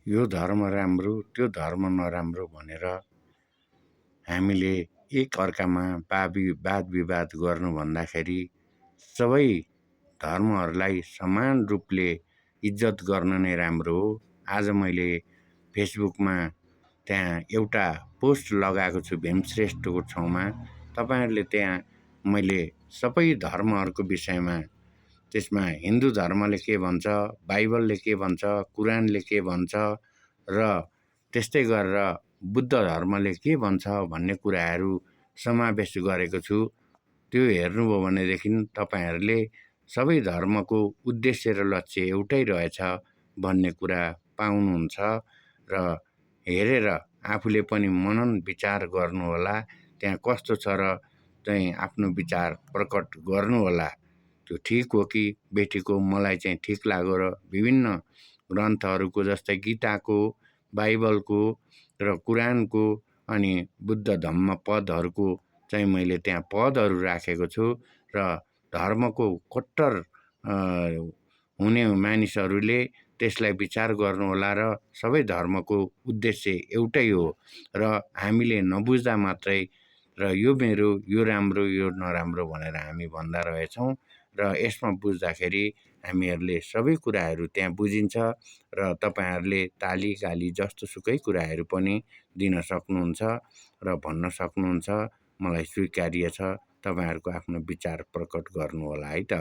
यो धर्म राम्रो त्यो धर्म नराम्रो भनेर हामीले एक अर्कामा वाद विवाद गर्नु भन्दाखेरि सबै धर्महरूलाई समान रूपले इज्जत गर्न नै राम्रो हो। आज मैले फेसबुकमा त्यहाँ एउटा पोस्ट लगाएको छु भीमश्रेष्ठको ठाउँमा। तपाईहरुले त्यहाँ मैले सबै धर्महरूको विषयमा त्यसमा हिन्दू धर्मले के भन्छ, बाइबलले के भन्छ, कुरानले के भन्छ र त्यस्तै गरेर बुद्ध धर्मले के भन्छ भन्ने कुराहरू समावेश गरेको छु। त्यो हेर्नुभयो भनेदेखि तपाईहरुले सबै धर्मको उद्देश्य र लक्ष्य एउटै रहेछ भन्ने कुरा पाउनुहुन्छ र हेरेर आफूले पनि मनन विचार गर्नुहोला। त्यहाँ कस्तो छ र चाहिँ आफ्नो विचार प्रकट गर्नुहोला। त्यो ठिक हो कि बेठिक हो मलाई चाहिँ ठिक लाग्यो र विभिन्न ग्रन्थहरूको जस्तै गीताको, बाइबलको र कुरानको अनि बुद्ध धम्म पदहरूको चाहिँ मैले त्यहाँ पदहरू राखेको छु र धर्मको कट्टर हुने मानिसहरूले त्यसलाई विचार गर्नुहोला र सबै धर्मको उद्देश्य एउटै हो र हामीले नबुझ्दा मात्रै र यो मेरो यो राम्रो यो नराम्रो भनेर हामी भन्दा रहेछौँ र यसमा बुझ्दाखेरि हामीहरूले सबै कुराहरू त्यहाँ बुझिन्छ र तपाईहरुले ताली गाली जस्तो सुकै कुराहरू पनि दिन सक्नुहुन्छ र भन्न सक्नुहुन्छ। मलाई स्वीकार्य छ। तपाईहरुको आफ्नो विचार प्रकट गर्नुहोला है त।